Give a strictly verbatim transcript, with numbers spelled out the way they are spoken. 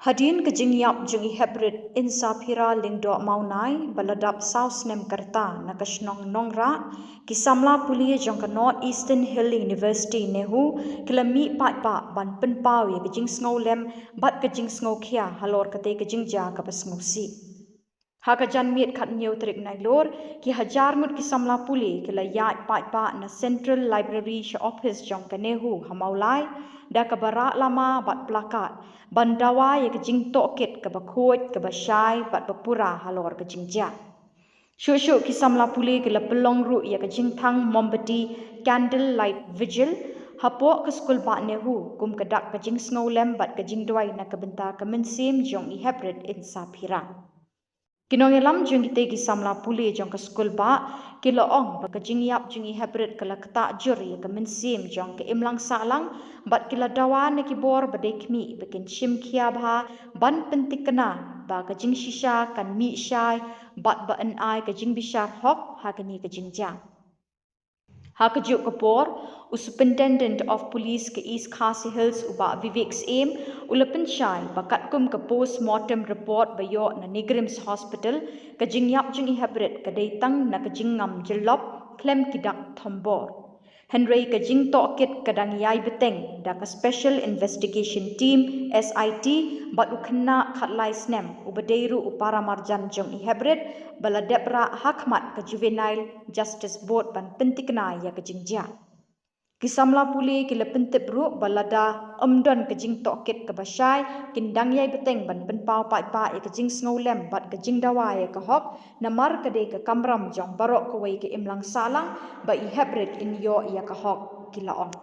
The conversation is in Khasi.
Hadien ka jingïap jong i Heprit Insapira Lyngdoh Mawnai ba la dap saw snem ka rta na ka shnong Nongrah, ki samla pule jong ka North Eastern Hill University, NEHU, ki la mih paidbah ban pynpaw ïa ka jingsngewlem bad ka jingsngewkhia halor katei ka jingjia kaba sngewsih. Ha ka janmiet khathynñiew tarik Nailur, ki hajar ngut ki samla pule ki la ïaid paidbah na Central Library sha ophis jong ka NEHU ha Mawlai da kaba rah lama bad plakat ban dawa ïa ka jingtohkit kaba khuid, kaba shai bad ba pura halor ka jingjia. Shuh shuh ki samla pule ki la pynlong ruh ïa ka jingthang mombati, candle light vigil, hapoh ka skulbah NEHU kum ka dak ka jingsngewlem bad ka jingduwai na ka bynta ka mynsiem jong i Heprit Insapira. Ki nongïalam jong kitei ki samla pule jong ka skulbah ki la ong ba ka jingïap jong i Heprit ka la ktah jur ïa ka mynsiem jong ka imlang sahlang bad ki la dawa na ki bor ba dei khmih ba kin shim khia bha ban pynthikna ba ka jingshisha kan mih shai bad ba yn ai ka jingbishar hok ha kane ka jingjia. Ha kajuh ka por, u Superintendent of Police ka East Khasi Hills, u Bah Vivek Syiem, u la pynshai ba katkum ka post mortem report ba ïoh na NEIGRIHMS Hospital, ka jingïap jong i Heprit ka dei tang na ka jingngam jyllop khlem ki dak thombor. Hynrei ka jingtohkit ka dang ïai bteng da ka Special Investigation Team, S I T, bad u khynnah khatlai snem uba dei ruh u paramarjan jong i Heprit ba la dep rah ha khmat ka Juvenile Justice Board ban pynthikna ïa ka jingjia. Ki samla pule ki la pyntip ruh ba lada ym don ka jingtohkit kaba shai, kin dang ïai bteng ban pynpaw paidbah ïa ka jingsngewlem bad ka jingdawa ïa ka hok, namar ka dei ka kamram jong baroh kawei ka imlang sahlang ba i Heprit in ïoh ïa ka hok, ki la ong.